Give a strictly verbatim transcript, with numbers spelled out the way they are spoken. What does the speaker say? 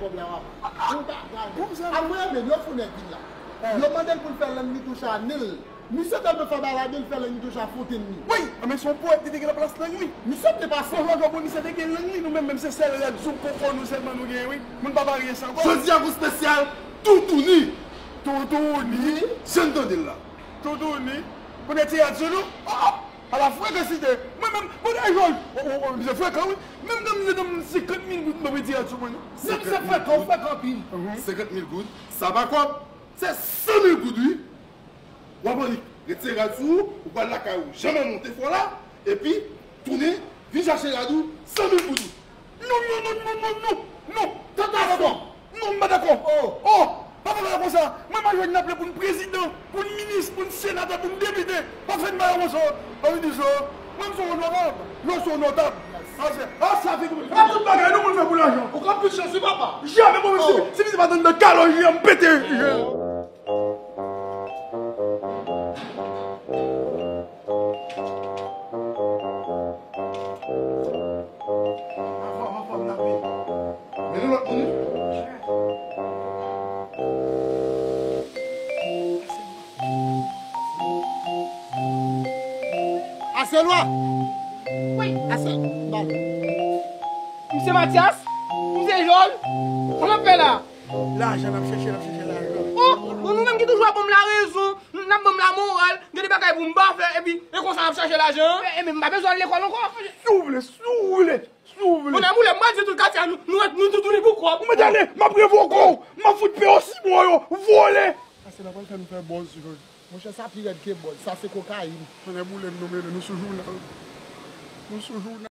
Kòb la w ap. Ou pa gade. Apre, men, yo fou nèg vin la. Yo mande l pou l fè lang li touche a nen l. Misye tèlman fè bagay la, li fè lang li touche a fontenn li. Wi, men se yon powèt li te gen nan plas lang li. Misye te pase. Fò jò pou misye te gen lang li, nou menm, menm se sèl rad sou koko nou sèlman nou genyen, wi. Moun pa parye sa, kwa. Jodi a gon espesyal Toutouni. Toutouni. Jan n tande l la. Toutouni. Konnen ti rad sou nou? Oh, oh. A la frekansite. Mwen menm, mwen ay jòj. Oh, oh, oh, misye frekan, wi. Menm nan misye nan senkant mil goud, mwen pran ti rad sou mwen, non. Menm se frekan, ou frekan anpil. Senkant mil goud, sa pa kòb. Se san mil goud, wi. W ap annik retire rad sou ou, ou pral lakay ou, janm an monte fò la, epi tounen, vin chache rad ou, san mil goud ou. Non, non, non, non, non, non, non, tantasyon. Non, m pa dakò. Oh, pa fè bagay konsa. Mwen, m a jwenn n ap lè pou n prezidan, pou n minis, pou n senatè, pou n depite. Pa fè n bagay konsa. Pa vin di sa. Mwen, m se yon onorab. Yo se onotab. Ase, ase avèk mwen. Pa tout bagay, nou moun fè pou lajan. Ou ka plis chans, wi, papa. Jamè, mwen menm, si, si misye pa t anndan kalòj li an, m pete. Anfòm, anfòm, n ap viv. Men nou lòt moun, wi. Aselwa! Wi. Asel, bal. M se Matyas, m se Jòj, sa n ap fè la? Lajan n ap chèche, n ap chèche lajan. Oh, bon, nou menm ki toujou ap ban m larezon, n ap ban m lamoral, gen de bagay pou m pa fè, epi e konsa n ap chache lajan? E, e, men m pa bezwen al lekòl ankò. Si w vle, si w vle, si w vle. Bon, nan boulè, m pral di tout katye a, nou, nou, nou toutouni pou kòb. Ou mèt ale, m ap revoke w, m ap fout pè w sibon yo, vòlè. Sa se la pral fè nou fè bòz, Jòj. Monchè, sa pi rèd ke bòz, sa se kokayin. Konnen boulèn nou mele, nou sou jounal. Nou sou jounal.